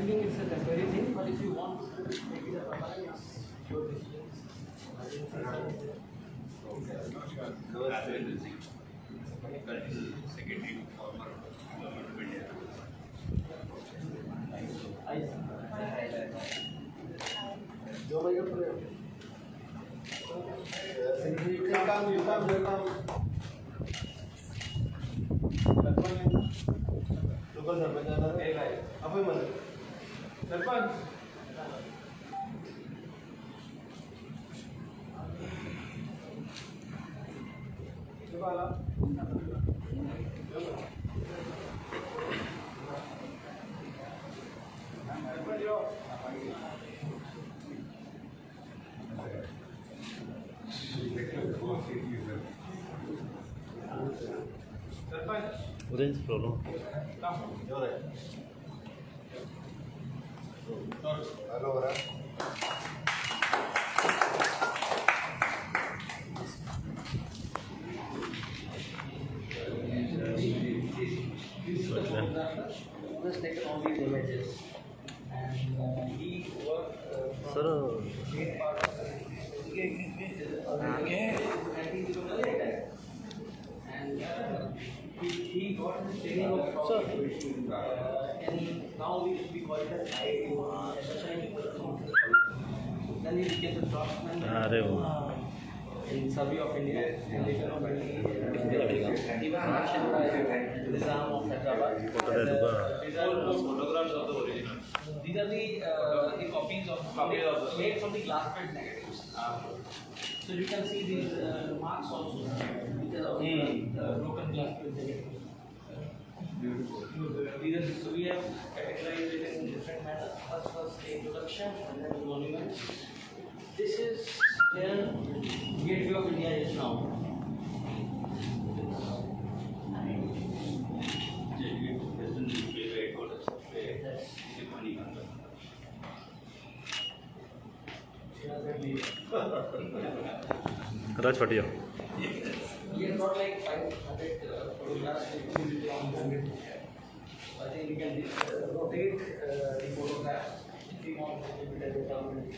Time being, it's a temporary thing, but if you want to make it a permanent, it's your decision. Rajendra Singh, Cultural Secretary, former Government of India. Sarpanch Orange problem. This is the photographer who has taken all these images, and he worked from sir great part of the 1908, and he got his training of and now we call it as IIT. Then he became the draftsman in Survey of India, and later on he was commissioned by Nizam of Hyderabad. These are photographs of the original. These are the copies of made from the glass plate negatives. So you can see these marks also. These are broken glass plate negatives. Beautiful. So we have categorized it in different manners. First was the introduction and then the monuments. This is where Gateway of India is now. Raj Phatia. We have got like 500 photographs on 100. I think we can rotate the photographs if we want to give it a permanent.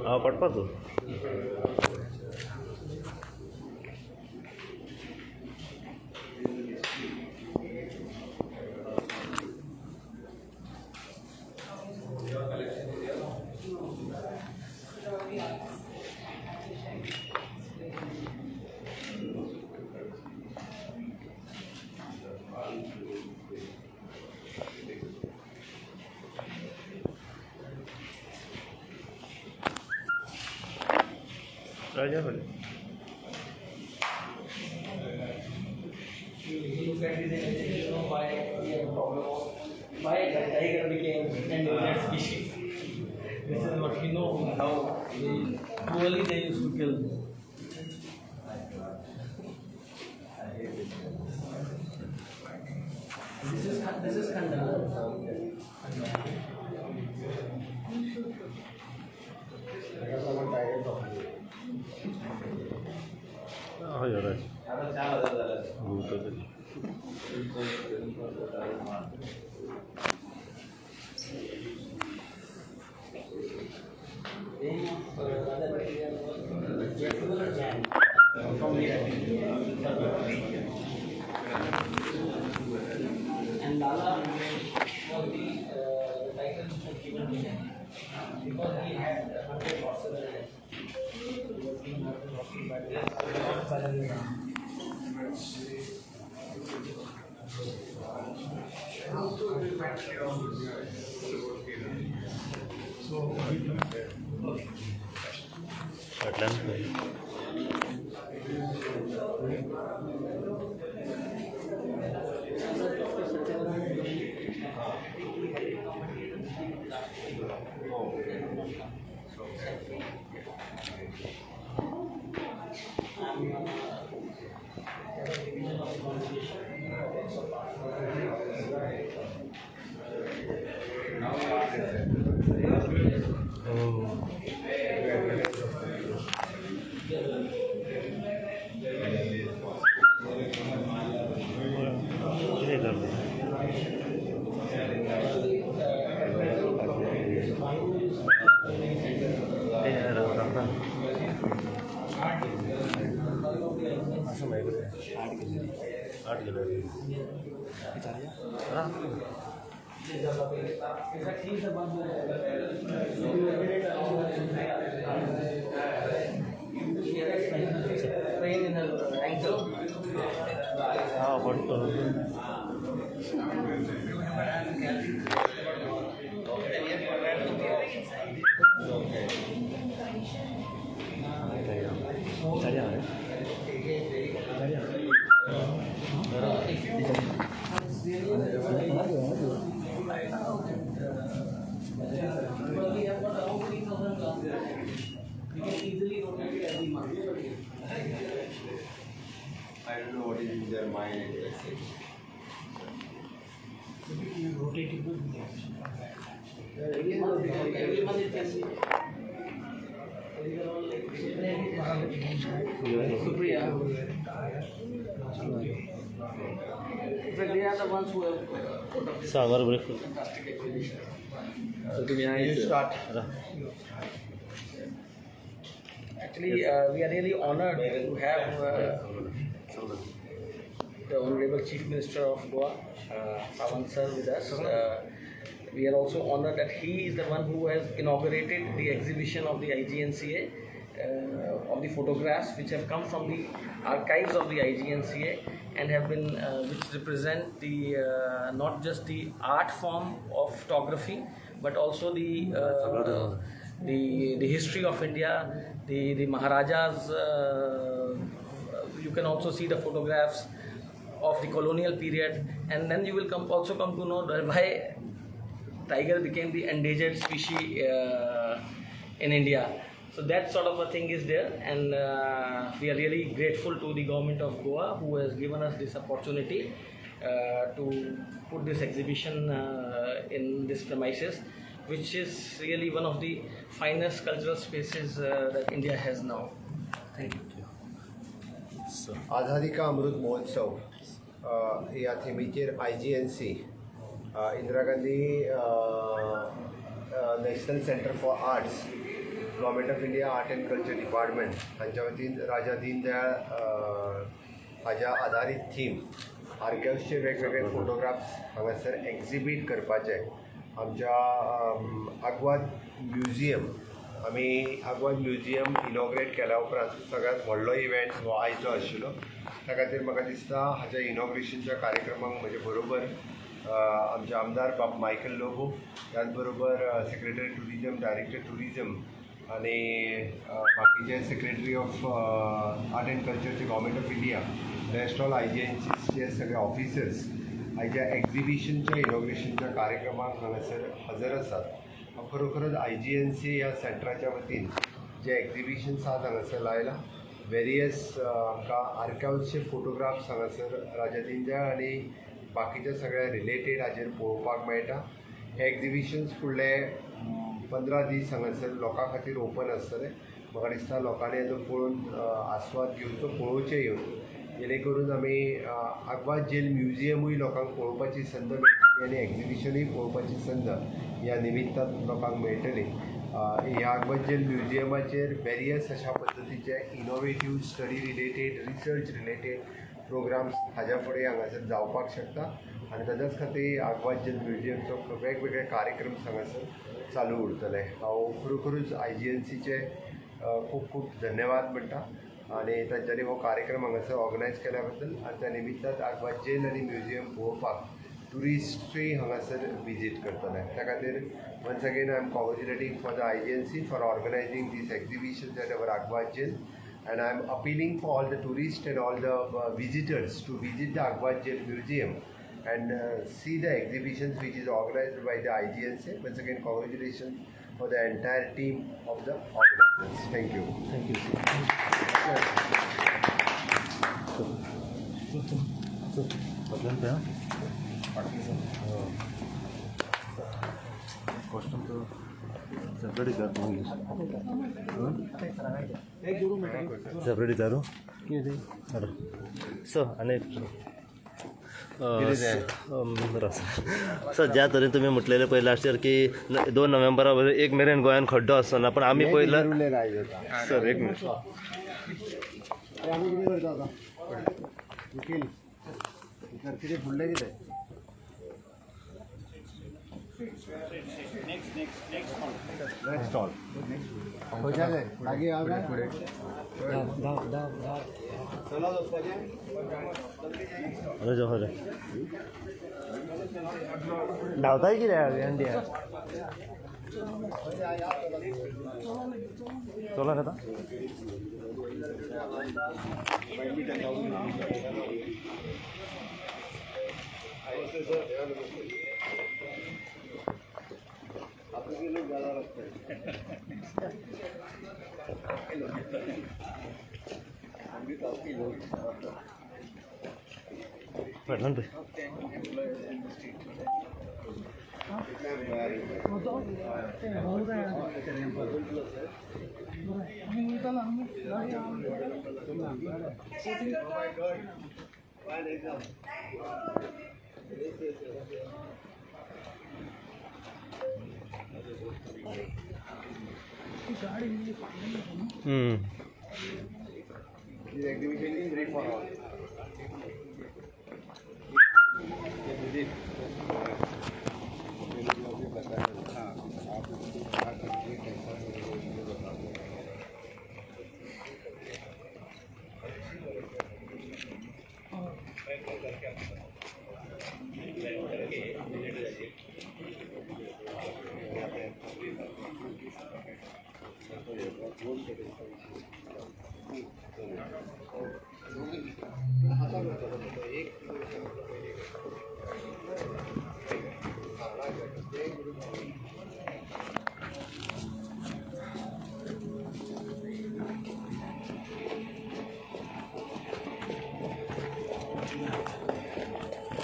हा पटपाचो Raja बोले. You look at these images, you know why we have a problem of why the tiger became endangered species. This is what we know, how cruelly they used to kill. This is Khandala. हय राज Name of Raja Bhatia was Jain from Meerut. And Lala was the title which was given to him because he had 100 horses and he was being 100 horses by the Nizam. फाटल्यान Dr. Satyanarayan Joshi, he had a committee at the I'm head of division of conservation. कितें करता? आठ kilo. हां. In fact, he is the one who she had a sprain in her ankle. हां, पडतो. Because we have got around 3,000 classes. We can easily rotate it every month. I don't know what is in their mind exactly. Every month it can be. These are all like Supriya. In fact, they are the ones who have put up this Sagar breakfast. Fantastic exhibition. You start. Actually, we are really honored to have the Honorable Chief Minister of Goa, Sawant sir, with us. We are also honored that he is the one who has inaugurated the exhibition of the IGNCA, of the photographs which have come from the archives of the IGNCA and have been, which represent the not just the art form of photography, but also the history of India, the Maharajas. You can also see the photographs of the colonial period, and then you will come also come to know that why tiger became the endangered species in India. So that sort of a thing is there, and we are really grateful to the government of Goa who has given us this opportunity to put this exhibition in this premises, which is really one of the finest cultural spaces that India has now. Thank you. आझादी का अमृत महोत्सव ह्या थिमीचेर IGNC, Indira Gandhi National Centre for Arts, Government of India Art and Culture Department हांच्या वतीन राजा दीनदयाळ हाज्या आदारीत theme आर्कायव्सचे वेगवेगळे photographs हांगासर exhibit करपाचे. आमच्या आगवाद म्युझियम, आमी आगवाद म्युझियम इनॉग्रेट केल्या उपरांत सगळ्यांत व्हडलो इव्हेंट हो आयचो आशिल्लो. त्या खातीर म्हाका दिसता हाच्या इनॉग्रेशनच्या कार्यक्रमाक म्हजे बरोबर आमचे आमदार बाब मायकल लोबो, त्याच बरोबर सेक्रेटरी टुरिजम, डायरेक्टर टुरिजम आनी बाकीचे सेक्रेटरी ऑफ आर्ट एंड कल्चरचे Government of India, rest all IGNCचे सगळे ऑफिसर्स आयच्या एक्झिबिशनच्या इनॉग्रेशनच्या कार्यक्रमाक हांगासर हजर आसात. हांव खरोखरच IGNC ह्या सेंटराच्या वतीन जे एक्झिबिशन्स आज हांगासर लायलां, वेरियस आमकां आर्कायव्सचे फोटोग्राफ्स हांगासर राजा दीनदयाळ आनी बाकीच्या सगळ्या रिलेटेड हाजेर पळोवपाक मेळटा. हे एक्झिबिशन्स फुडले 15 दीस हांगासर लोकां खातीर ओपन आसतले. म्हाका दिसता लोकांनी हाजो पळोवन आस्वाद घेवचो, पळोवचें येवन, जेणे करून आमी आगवाद जेल म्युझियमूय लोकांक पळोवपाची संद मेळटली आनी एक्झिबिशनूय पळोवपाची संद ह्या निमित्तान लोकांक मेळटली. ह्या आगवाद जेल म्युझियमाचेर वेरियस अशा पद्दतीचे innovative study related, research related programs हाज्या फुडें हांगासर जावपाक शकता आनी ताच्याच खातीर आगवाद जेल म्युझियमचो वेगवेगळे कार्यक्रम हांगासर चालू उरतले. हांव खरोखरूच IGNCचे खूब खूब धन्यवाद म्हणटा आनी तांच्यांनी हो कार्यक्रम हांगासर ऑर्गनायज केल्या बद्दल आनी त्या निमित्तान आगवाद जेल आनी म्युझियम पळोवपाक ट्युरिस्टूय हांगासर विजीट करतले. त्या खातीर once again I am congratulating for the IGNC for organizing these exhibitions at our Aguada Jail, and I am appealing for all the tourists and all the visitors to visit the Aguada Jail Museum and see the exhibitions which is organized by the IGNC. Once again, congratulations for the entire team of the organizers. Thank you. Thank you. फाटल्यान पळय. Costume तो separate विचार मागीर separate विचारू sir. आनी sir, ज्या तरेन तुमी म्हटलेलें पळय लास्ट इयर की 2 नोव्हेंबरा 1 मेरेन गोंयान खड्डो आसचो ना, पण आमी पयला सर एक मिनट. आमी कितें करता आतां? वकील कितें फुडलें कितें? नेक्स्ट स्टॉल खंयच्या तें लागीं आहा काय? चला वचपाचें. अरे जो खरें धांवताय कितें इंडिया चला खाता. आपके लोग ज़्यादा रखते हैं, हम भी काफ़ी लोग. फाटल्यान पळय. This exhibition is free for all. आप इसको क्या करेंगे, कैसा करेंगे, ये बता दो.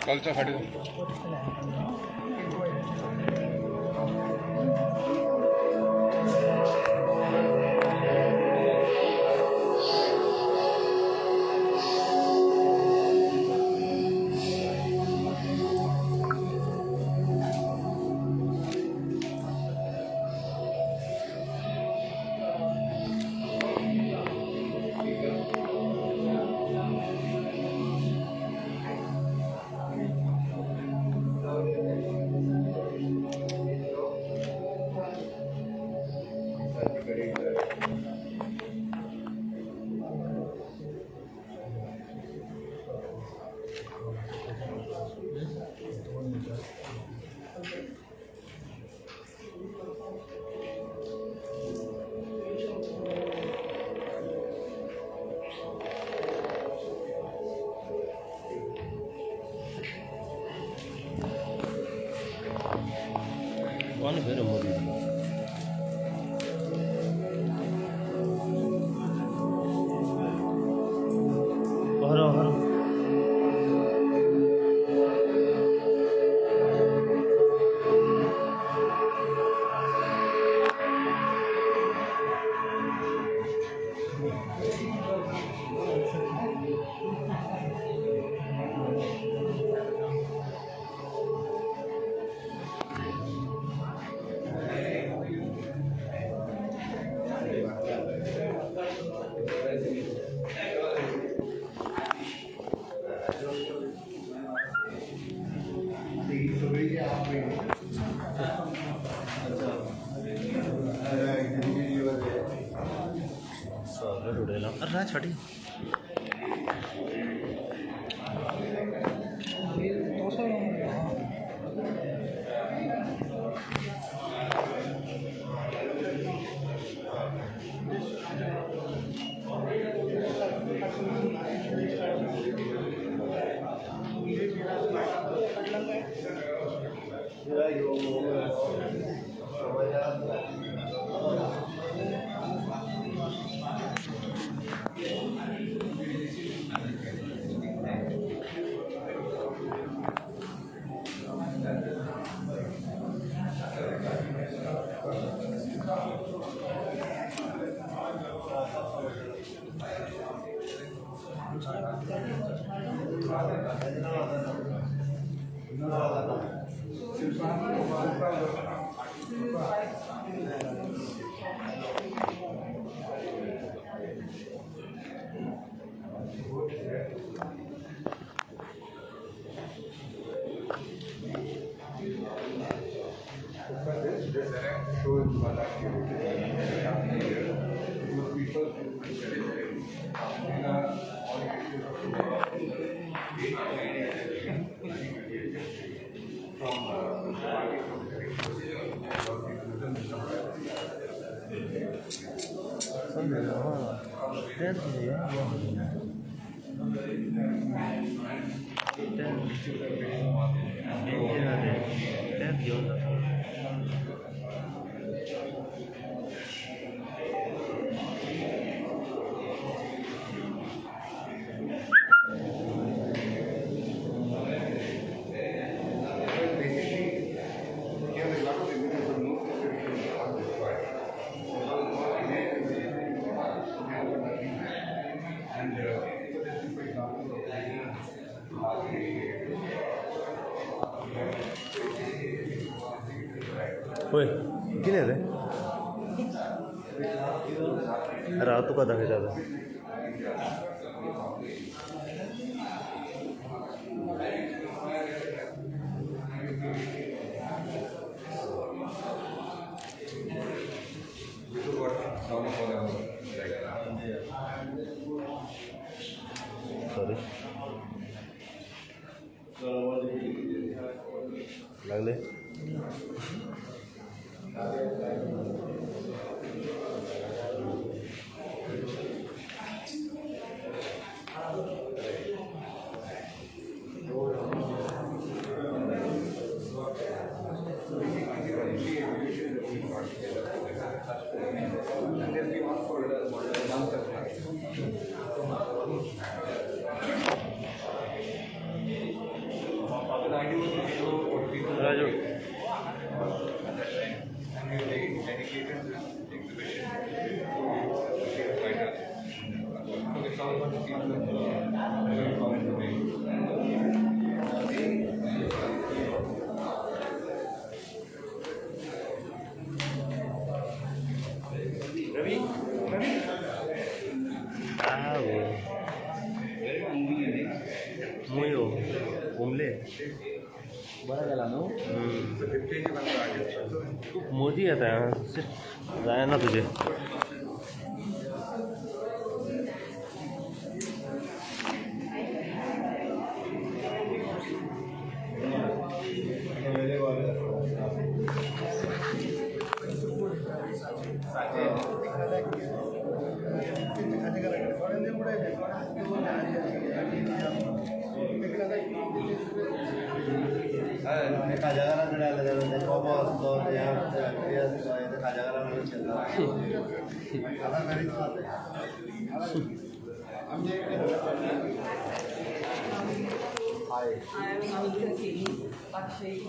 कलचा फाटी. कोण खंय मोदी? हर हर. सगळी जे आहा पळय, सगळें उडयलां. अरे राज फाटी. This shows one activity here. People घेऊन जातो. Basically, here a lot of images, but most of it is undestroyed. And for example, होय कितें रे? राव तुका दाखयता आतां. This is what Dhammapada was like. Sorry, लागले. And they'll be on for a month at least. The idea was to show what people Raju. At that time, and we dedicated this exhibition to the freedom fighters. So it's all about the people of the common domain. Ah, मुयो घुमले. बरं गेला न्हू. मोदी येता जायना तुजे. खाज्याकारा कडेन आयले जाल्यार ते कोबो आसलो, ते आसलो, ते खाज्याकारा कडेन केल्लो. आतां घरीच जालें. हाय. Akshay.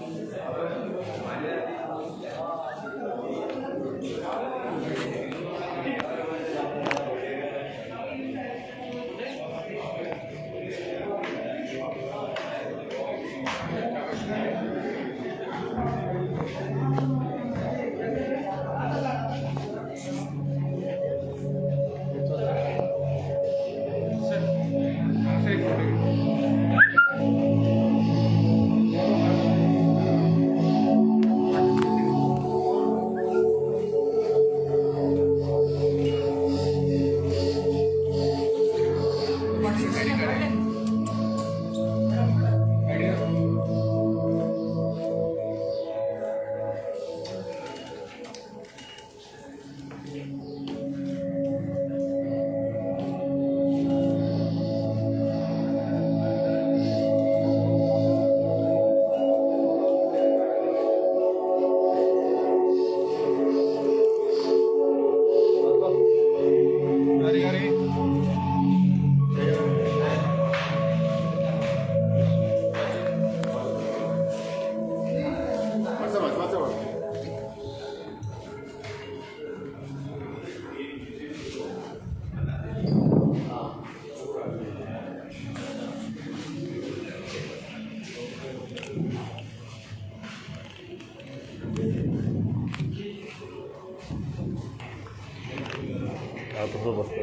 हांव तसो बसता.